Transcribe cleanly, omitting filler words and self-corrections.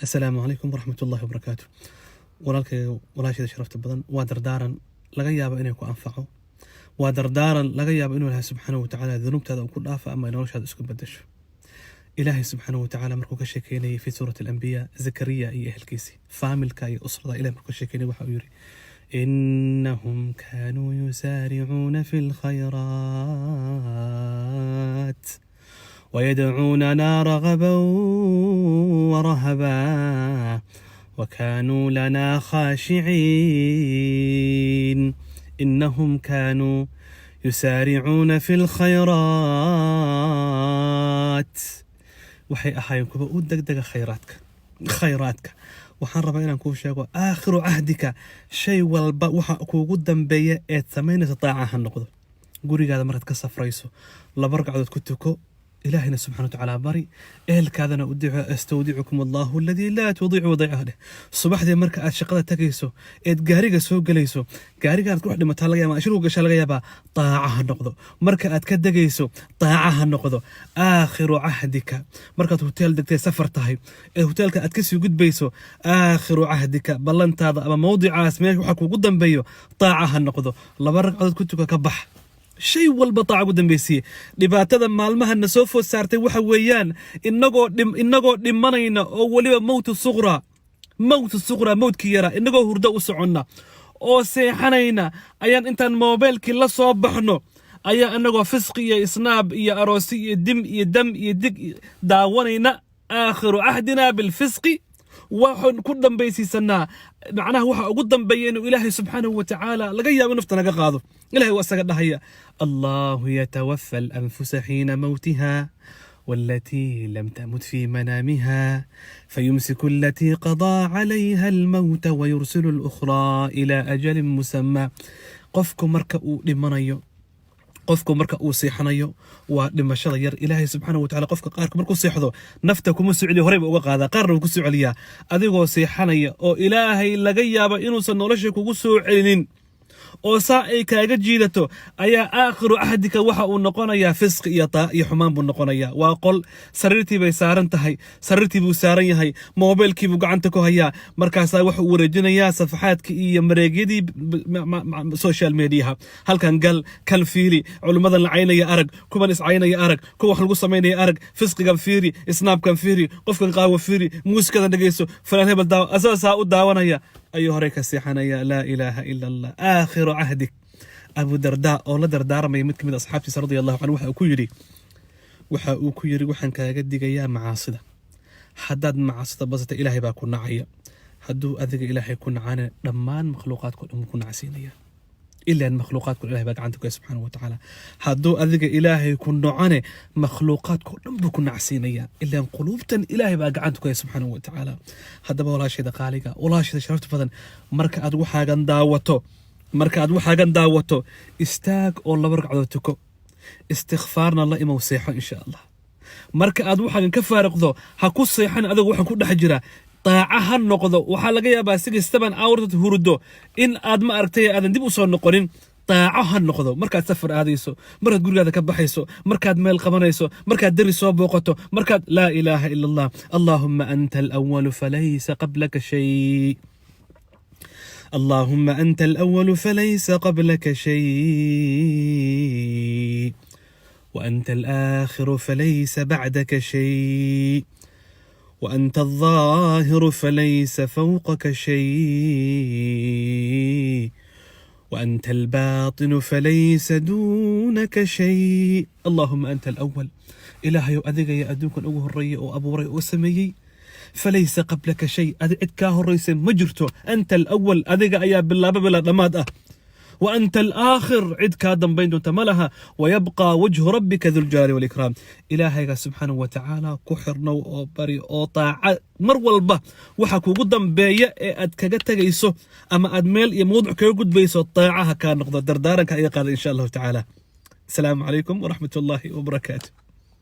Assalaamu calaykum waraxmatullahi wabarakaatu. Walaalkayga, walaashayda sharafta badan, waa dardaaran laga yaabo inay ku anfaco, waa dardaaran laga yaabo inuu Ilahay subxaanahu watacaala dunuubtaada uu ku dhaafo ama ay noloshaada isku bedasho. Ilaahay subxaanahu watacaala markuu ka sheekeynayay fi suurati Alambiya Zakariya iyo ehelkiisii, faamilka iyo usrada, ilahay markuu ka sheekeynayay waxa uu yidhi: "إنهم كانوا يسارعون في الخيرات ويدعوننا رغبا ورهبا وكانوا لنا خاشعين". إنهم كانوا يسارعون في الخيرات, waxay ahaayeen kuwa u degdega khayraadka. Khayraadka waxaan rabaa inaan kuu sheego, آخر عهدك, shay walba waxa kuugu dambeeya eed samaynayso daaca ha noqdo. Gurigaada markaad ka safrayso, laba ragcadood ku tuko, Ilaahayna subxana watacaala bari, ehelkaadana u duco. "أستودعكم الله الذي لا تضيع ودائعه" dheh. Subaxdii marka aad shaqada tagayso eed gaariga soo gelayso, gaarigaad ku dhex dhimataa laga yaabaa, shirku gashaa laga yaabaa, daaca ha noqdo. Marka aad ka degayso, daaca ha noqdo. آخر عهدك, markaad hoteel degtay, safar tahay, ee hoteelka aad kasii gudbayso, آخر عهدك, ballantaada ama mawdicaas meesha waxa kuugu dambeeyo daaca ha noqdo. Laba ragcadood ku tuka, ka bax. Shay walba taaca ugu dambaysiye. Dhibaatada maalmaha na soo food saartay waxa weeyaan inagoo dhimanayna oo weliba موت صغرى, موت صغرى, mowdkii yaraa, inagoo hurdo u soconna oo seexanayna ayaan intaan moobeelkii la soo baxno ayaa inagoo fisqi iyo Snap iyo aroosi iyo dim iyo dam iyo dig daawanayna. آخر عهدنا بالفسق, waxaan ku dambaysiisanaa, macnaha waxa ugu dambeeya inuu Ilaahay subxaanahu watacaala laga yaabo nafta naga qaado. Ilahay waa isaga dhahaya: "الله يتوفى الأنفس حين موتها والتي لم تمت في منامها فيمسك التي قضى عليها الموت ويرسل الأخرى إلى أجل مسمى". Qofku marka uu dhimanayo, qofku marka uu seexanayo, waa dhimashada yar. Ilaahay subxaana wataala qofka qaarka markuu seexdo nafta kuma soo celiyo, horey ba uga qaadaa, qaarna wuu ku soo celiyaa. Adigoo seexanaya oo Ilaahay laga yaabo inuusan nolosha kugu soo celinin oo saa ay kaaga jiidato ayaa آخر عهدك waxa uu noqonayaa fisqi iyo taa iyo xumaan buu noqonayaa. Waa qol, sariirtii bay saaran tahay, sariirtii buu saaran yahay, moobeelkii buu gacanta ku hayaa, markaasaa wuxuu wareejinayaa safaxaadkii iyo mareegyadii social mediaha. Halkan gal, kan fiiri, culimmadan la caynaya arag, kuwan iscaynaya arag, kuwa wax lagu samaynaya arag, fisqigan fiiri, Snapkan fiiri, qofkan qaawa fiiri, muusikadan dhegeyso, falaan hebel daawa. Asagoo u daawanaya ayuu horey ka seexanaya. لا إله إلا الله. آخر عهدك. Abu Darda oo la dardaaramaya mid ka mid asxaabtiisa رضي الله عنه waxa uu ku yidhi: "Waxaan kaaga digayaa macaasida. Haddaad macaasida basata, Ilaahay baa ku nacaya. Hadduu adiga Ilaahay ku nacana, dhammaan makhluuqaadko dhan wuu ku nacsiinaya, ilaan makhluuqaadko Ilahay baa gacanta ku haya subxaana wa tacaala. Hadduu adiga Ilaahay ku nocane, makhluuqaadko dhan buu ku nacsiinaya, ilaan quluubtan Ilaahay baa gacanta ku haya subxaana wa tacaala." Haddaba walaashayda qaaliga, walaashayda sharafta badan, marka aad waxaagan daawato, istaag oo laba ragcadood tuko, istikfaarna la imow, seexo insha Allah. Marka aad waxaagan ka faariqdo, ha ku seexan adigo waxaan ku dhex jira, daaca ha noqdo. Waxaa laga yaabaa 6, 7 hours hurdo in aad, ma aragtay, aadan dib u soo noqonin. Daaco ha noqdo. Markaad safar aadayso, markaad gurigaada ka baxayso, markaad meel qabanayso, markaad deri soo booqato, markaad لا إله إلا الله. اللهم أنت الأول فليس قبلك شيء، اللهم أنت الأول فليس قبلك شيء، وأنت الآخر فليس بعدك شيء، وأنت الظاهر فليس فوقك شيء، وأنت الباطن فليس دونك شيء. اللهم أنت الأول, Ilaahayow adiga ayaa adduunkan ugu horreeyay oo abuuray oo sameeyey. فليس قبلك شيء, adi cid kaa horraysa ma jirto. أنت الأول, adiga ayaa bilaaba bilaa dhammaad ah. وأنت الآخر, cid kaa dambayn doonta ma laha. ويبقى وجه ربك ذو الجلال والإكرام. Ilaahayga subxaanahu wa tacaala ku xirnow oo bari oo taaca mar walba. Waxa kugu dambeeya ee aad kaga tegayso ama aad meel iyo mawduc kaga gudbayso, taacaha kaa noqdo. Dardaaranka iga qaada insha Allahu tacaala. Asalaamu calaykum waraxmat ullaahi wabarakaatu.